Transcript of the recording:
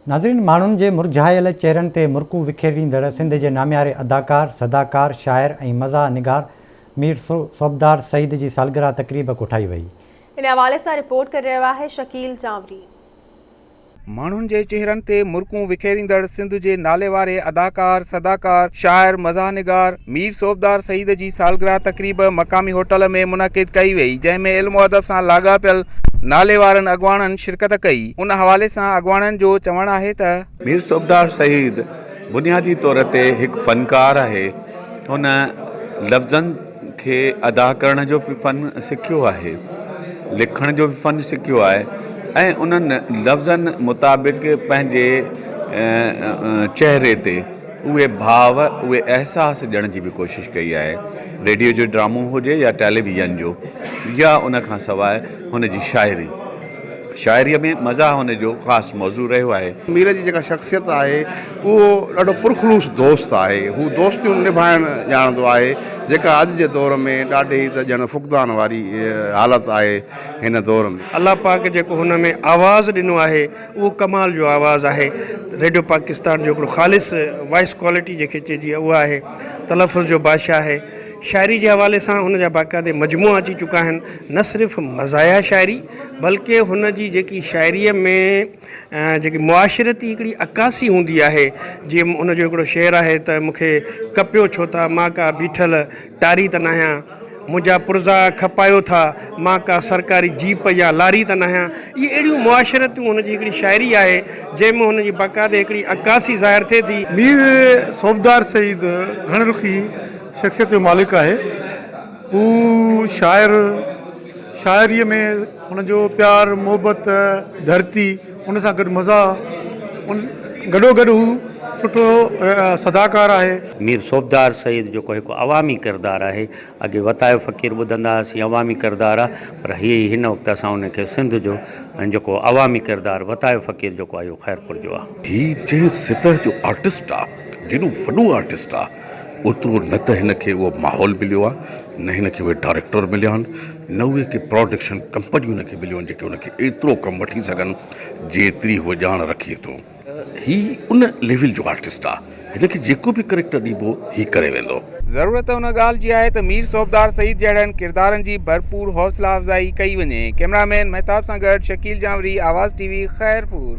ناظرين ماڻهن جي مرجهايل چهرن تي مرڪون وکيريندڙ سنڌ جي نامياري اداڪار، صداڪار، شاعر ۽ مزاح نگار مير صوبدار سعيد جي سالگرهه تقريب ڪوٺائي وئي. ان حوالي سان رپورٽ ڪري رهيو آهي شڪيل چانوري. ماڻهن جي چهرن تي مرڪون وکيريندڙ سنڌ جي ناليواري اداڪار، صداڪار، شاعر، مزاح نگار مير صوبدار سعيد جي سالگرهه تقريب مقامي هوٽل ۾ منعقد ڪئي وئي جنهن ۾ علم و ادب سان لاڳاپيل ناليوارن اڳواڻن شرڪت ڪئي ان حوالي سان اڳواڻن جو چوڻ آهي ته. مير صوبدار سعيد بنيادي طور تي هڪ فنڪار آهي. هن لفظن کي ادا ڪرڻ جو به فن سکيو آهي، لکڻ جو به فن سکيو آهي ۽ انهن لفظن مطابق پنهنجي چهري تي اهي ڀاو، اهي احساس ڏيڻ جي به ڪوشش ڪئي آهي. ريڊيو جو ڊرامو هجي يا ٽيليويزن جو يا ان کان سواء هن جي شاعري. شاعريء ۾ مزاح هن جو خاص موضوع رهيو آهي. مير جي جيڪا شخصيت آهي اهو ڏاڍو پرخلوص دوست آهي. هو دوستيون نڀائڻ ڄاڻندو آهي جيڪا اڄ جي دور ۾ ڏاڍي ته ڄڻ فقدان واري حالت آهي هن دور ۾. الله پاڪ جيڪو هن ۾ آواز ڏنو آهي اهو ڪمال جو آواز آهي. ريڊيو پاڪستان جو هڪڙو خالص وائس ڪوالٽي جنهن کي چئجي اها آهي. تلفظ جو بادشاهه آهي. شاعري جي حوالي سان هن جا باقاعدي مجموعا اچي چڪا آهن. نه صرف مزاحيه شاعري بلڪه هن جي جيڪي شاعريء ۾ جيڪي معاشرتي هڪڙي عڪاسي هوندي آهي جيئن هن جو هڪڙو شعر آهي ته مون کي ڪپيو ڇو ٿا مان ڪا بيٺل ٽاري ته ناهيان. منهنجا پرزا کپايو ٿا، مان ڪا سرڪاري جيپ يا لاري ته ناهيان. اهي اهڙيون معاشرتيون هن جي هڪڙي شاعري آهي، جنهن ۾ هن جي باقاعدي هڪڙي عڪاسي ظاهر ٿئي ٿي. مير صوبدار سعيد گهڻ رخي شخصيت جو مالڪ آهي. هو شاعر، شاعريء ۾ هن جو پيار، محبت، ڌرتي، ان سان گڏ مزاح، ان گڏوگڏ هو سٺو صداڪار آهي. مير صوبدار سعيد جيڪو هڪ عوامي ڪردار آهي، اڳي وتايو فقير ٻڌندا هئاسين عوامي ڪردار آ پر هي هن وقت اسان ان کي سنڌ جو جيڪو عوامي ڪردار وتايو فقير جيڪو آ اهو خيرپور جو آ. هي جنهن سطح جو آرٽسٽ آ، جيڏو وڏو آرٽسٽ آ، اوترو نه ته هن کي اهو ماحول مليو آ، نه هن کي اهي ڊائريڪٽر مليا آهن، نه اهي ڪي پراڊڪشن ڪمپنيون هن کي مليون آهن جيڪي هن کي ايترو ڪم وٺي سگهن جيتري هو ڄاڻ رکي ٿو. هي ان ليول جو آرٽسٽ آ، هن کي جيڪو به ڪريڪٽر ڏبو هي ڪري ويندو. ضرورت ان ڳالهه جي آهي ته مير صوبدار سعيد جهڙن ڪردارن جي ڀرپور حوصلا افزائي ڪئي وڃي. ڪئميرا مين مهتاب سان گڏ شڪيل جانوري، آواز ٽي وي، خيرپور.